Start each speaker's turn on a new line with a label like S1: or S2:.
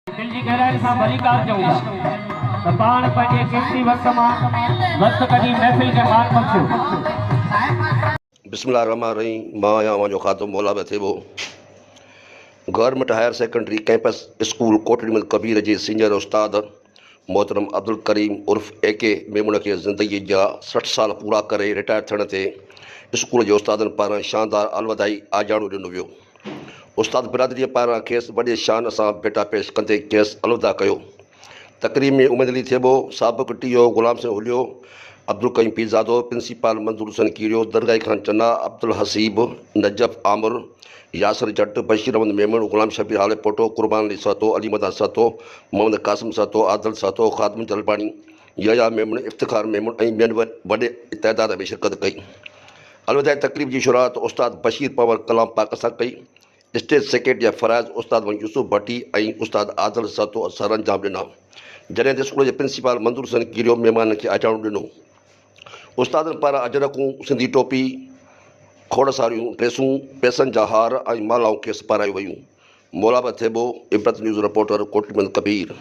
S1: دل جي گهرائين سان ڀليڪار چئون ٿا ته پاڻ پنهنجي قيمتي وقت مان وقت ڪڍي محفل کي مان بخشيو.
S2: بسم الله الرحمٰن الرحيم مان آهيان اوهان جو خادم مولا Thebo government higher secondary campus school Kotri Muhammad Kabir جي سينيئر استاد محترم عبدالڪريم عرف اي ڪي ميمڻ کي زندگي جا 60 سال پورا ڪري رٽائر ٿيڻ تي اسڪول جي استادن پاران شاندار الوداعي آجياڻو ڏنو ويو. استاد برادريء پاران کيس وڏي شان سان ڀيٽا پيش ڪندي کيس الوداع ڪيو. تقريب ۾ اميد علي ٿيٻو، سابق ٽي او غلام حسين هليو، عبدالقيوم پيرزادو، پرنسپال منظور حسين ڪيريو، درگاهي خان چنا، عبدالحسيب، نجف عامر، ياسر جٽ، بشير احمد ميمڻ، غلام شبير هاليپوٽو، قربان علي سهتو، علي مدد سهتو، محمد قاسم سهتو، عادل سهتو، خادم جلباڻي، يحيٰ ميمڻ، افتخار ميمڻ ۽ ٻين وڏي تعداد ۾ شرڪت ڪئي. الوداعي تقريب جي شروعات استاد بشير پنهور ڪلام پاڪ سان ڪئي. اسٽيج سيڪريٽري جا فرائض استاد محمد يوسف ڀٽي ۽ استاد عادل سهتو سرانجام ڏنا. جڏهن ته اسڪول جي پرنسپال منظور حسين ڪيريو مهمانن کي آجياڻو ڏنو. استادن پاران اجرڪون، سنڌي ٽوپي، کوڙ ساريون ڊريسون، پئسن جا هار ۽ مالائون کيس پارايون ويون. Maulabad Thebo, Ibrat news reporter, Kotri Muhammad Kabir.